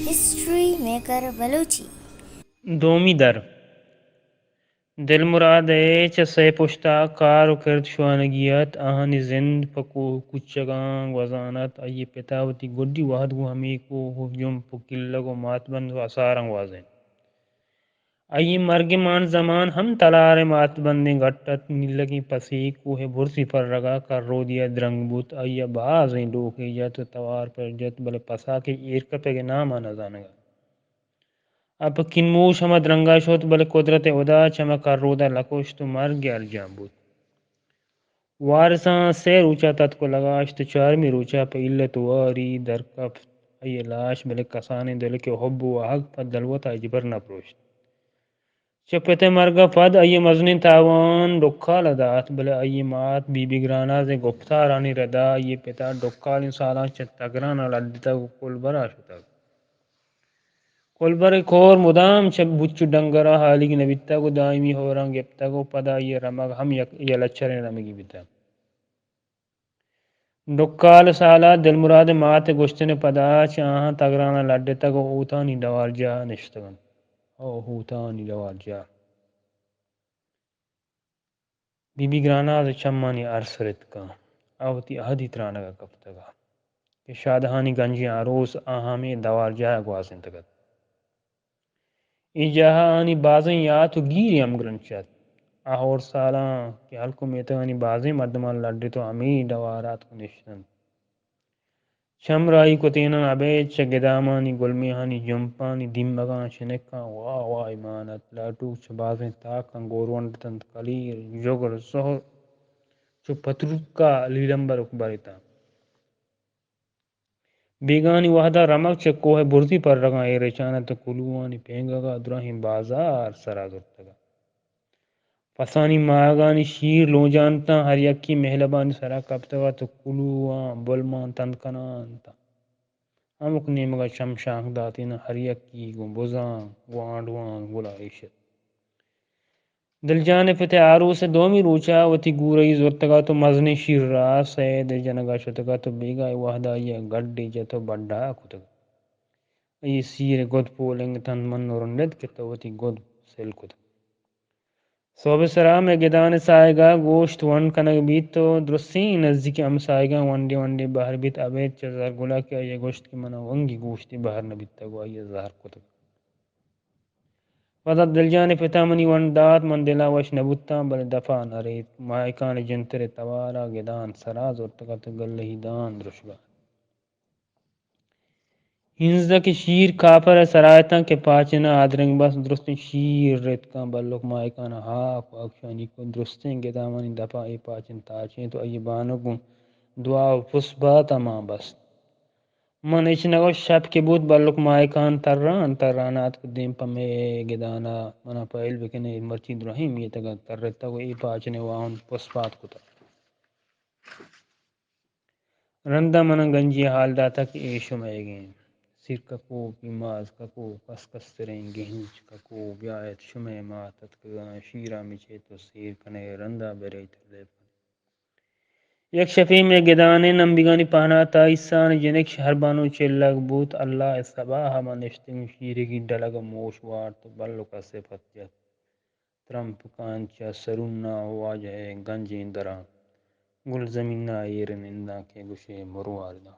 History maker Balochi. دومی در۔ دلمراد ء چہ سئے پشتا کار و کرد شوانگی ات۔ آہانی زند پہ کو-، کوچگاں گوزان ات۔ آئی ء پتا وتی گڈی وہد گوں ہمے کوہ و جمپ و کلگ و ماتبند و اساراں گوازینت۔ آئی ء مرگ ء مان زمان ہم تلار ء ماتبندیں گٹ ات۔ نیلگیں پسے کوہ ء برزی پرگا کرودی ء درنگ بوت۔ آئی ء بازیں ڈوکے جت و توار پر جت، بلے پسا کہ ایر کپگ ء نام ء نہ زانگ ات۔ ء پہ کینموش ہما درنگا شت، بلے قدرت ہدا چہ ہما کرودا لکشت و مرگ ء ارجان بوت۔ وارساں سئے روچا تتک و لگاشت، چارمی روچا پہ علت و واری درکپت آئی ء لاش، بلے کسانیں دلک ء حب و واہگ پہ دلوتا ہچبر نہ پروشت۔ چہ پت ء مرگا پد آئی ء مزنیں تاوان ڈکال ء دات، بلے آئی ء مات بی بی گراناز ء گپتارانی ردا آئی ء پتا ڈکالیں سالاں چہ تگران ء لڈتگ و کلبرا شتگ۔ کلبر ء کور مدام چہ بچ و ڈنگراں ہالیگ نہ بیتگ و دائمی ہوراں گپتگ و پدا آئی ء رمگ ہم یک یلہ چریں رمگی بیتگ۔ ڈکال سالا دلمراد ء مات ء گوشتن ء پدا چہ آہاں تگران ء لڈتگ و ہوتانی ڈوارجاہ ء نشتگ انت۔ او ہوتانی ڈوارجاہ۔ بی بی گراناز ء چمانی ارس رتکاں۔ آ وتی اہدی ترانگ ء کپتگ ات کہ شادہانی گنجیں آروس آ ہمے دوارجاہ ء گوازینتگ ات۔ اے جاہ ء آنی بازیں یات و گیری ہمگرنچ ات۔ آ ہور سالاں کہ ہلک و میتگانی بازیں مردماں لڈت و ہمے ڈوار ء آتک و نشت انت۔ چم راہی کتیناں ابید چہ گدامانی گلمیہانی جمپانی دیمگاں شنکاں واہ واہی مان ات۔ لاٹوک چہ بازیں تاکاں گورونڈ اتنت، کلیر، جگر، زہر چو پتروکا لیلمبر برتاں۔ بیگاہانی وہدا رمگ چہ کوہ ء برزی پرگاں ایر رچان ات و کلوہانی پینگگا دراہیں بازار سرا زرتگ ات۔ پسانی ماہگانی شیر لونجان اتاں، ہر یکے مہلبانی سرا کپتگ ات و کلوہاں بلماں تند کنان اتاں۔ ہمک نیمگا چم شانک داتیناں، ہر یکے گوں بزاں، گوں آنڈواں گلائیش ات۔ دلجان ء پت ء آروس ء دومی روچ ء وتی گورئی زرتگ ات و مزنیں شیر ء راس ء دل جنگ ء شتگ ات و بیگاہ ء وہد ء آئی ء گڈے جت و بڈا کتگ۔ آئی ء سیر ء گد پولنگ تنت من و رنڈت کہ تو وتی گد سل کتگ۔ سہب ء سرا مئے گدان ء ساہگ ء گوشت ونڈ کنگ بیت و درستیں نزیک ہمساہگاں ونڈے ونڈے بہر بیت۔ ابید چہ زہرگل ء کہ آئی ء گوشت کہ من ء ونگی گوشتے بہر نہ بیتگ و آئی ء زہر کتگ۔ پدا دلجان ء پت ء منی ونڈ دات، من دل ء وش نہ بوتاں، بلے دپ ء نہ ریت۔ ماہکان ء جنتر ء توار ء گدان سرا زرتگ ات ء گلہی دان درشگ ء ات۔ ہینزدہ کہ شیر کاپر ء سرا اتاں کہ پاچن ء آدرنگ بست، درستیں شیر رتکاں بلک ماہکان ء ہاک و اکشانی کت۔ درستیں گدامانی دپ ء اے پاچن تاچینت و آئی ء بانگ گوں دعا و پس بات ء مان بست۔ من ہچ نہ گوشت، شپ کہ بوت، بلک ماہکان تران تران ء اتک دیم پہ مئے گدان ء، من ء پہل بکن ئے، مرچی دراہیں میتگ ء ترتگ و اے پاچن ء واہند پس پات کتگ۔ رند ء من ء گنجی ء ہال داتگ کہ اے شمئیگ انت۔ سیر ککو، پیماز ککو، کسکستریں گہنچ ککو، بیایت شمئے مات اتکگاں، شیر ء مچیت و سیر کن ئے، رند ء برئیت و لیب کن ئے۔ یک شپے مئے گدانیں نمبیگانی پہنات ء ایسان ء جنک شہربانو چلگ بوت۔ اللہ ء سباہ ء من نشتگیں شیرگی ڈلگ ء موش وارت و بلک ء سپت جت۔ ترمپ کاینت چہ سرون ء واجہ ء گنجیں دراں۔ گلزمین ء ایر ننداں کہ گوشے مروارداں۔